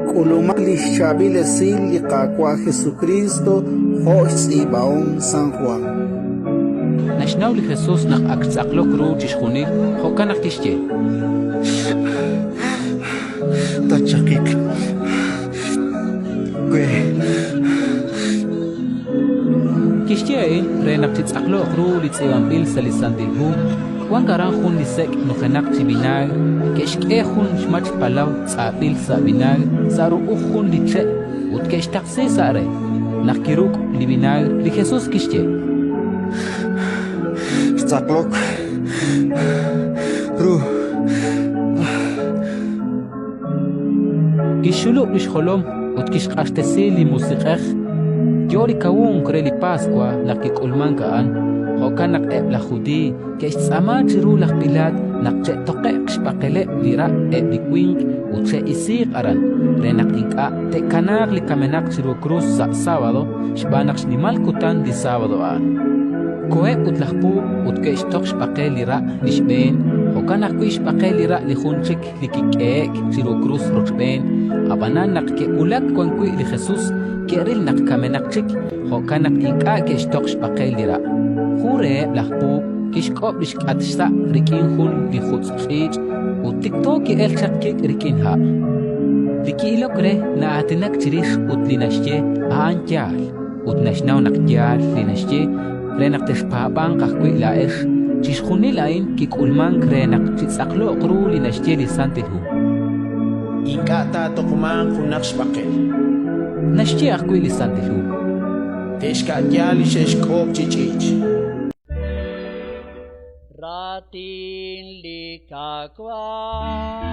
K'ulumaq li xchaab'il esil li Qaawa' Jesukriist jo' xtz'iib'ahom San Jwan. Naxnaw li Jesus naq ak xtz'aqlok ru chixjunil, jo'kan naq kixye: Tachaqiq we. Kixye a'in re naq chitz'aqloq ru li tz'iib'anb'il sa' li Santil Hu. Wank aran jun li sek' nujenaq chi vinaagr, ke'xk'e jun xmach palaw tz'ab'il sa' vinaagr sa' ru'uj jun li che' ut ke'xtaqsi sa' re. Naq kiruk' li vinaagr, li Jesus kixye: Xtz'aqlok ru. Kixxulub' li xjolom ut kixq'axtesi li Musiq'ej. Yo li kawunk re li Paswa naq kik'ulmank a'an. Jo'kan naq eb' laj Judiiy ke'xtz'aama chiru laj Pilaat naq che'toqe'q xb'aqeleb' li ra' eb' li winq ut che'isiiq aran, re naq ink'a' te'kanaaq li kamenaq chiru krus sa' sábado, xb'aan naq xnimal kutan li sábado a'an. Koheb' ut laj puub' ut ke'xtoq xb'aqel li ra' li xb'een, jo'kan ajwi' xb'aqel li ra' li jun chik li kik'ehe'k chiru krus rochb'een. Ab'anan naq ke'wulak wan wi' li Jesus, ke'ril naq kamenaq chik, jo'kan naq ink'a' ke'xtoq xb'aqel li ra'. Jun reheb' laj puub' kixk'ob' li xk'at xsa' rik'in jun li jutz' ch'iich' ut tikto ki'elk chaq kik' rik'in ha'. Li ki'ilok re na'aatinak chirix ut li naxye a'an yaal, ut naxnaw naq yaal li naxye re naq texpaab'anq ajwi' laa'ex. Chixjunil a'in kik'ulmank re naq chitz'aqloq ru li naxye li Santil Hu. Ink'a' taatoqmanq junaq xb'aqel. Naxye ajwi' li Santil Hu. Te'xka'ya li xe'xk'oob' chi ch'iich'. Raatin li Qaawa'.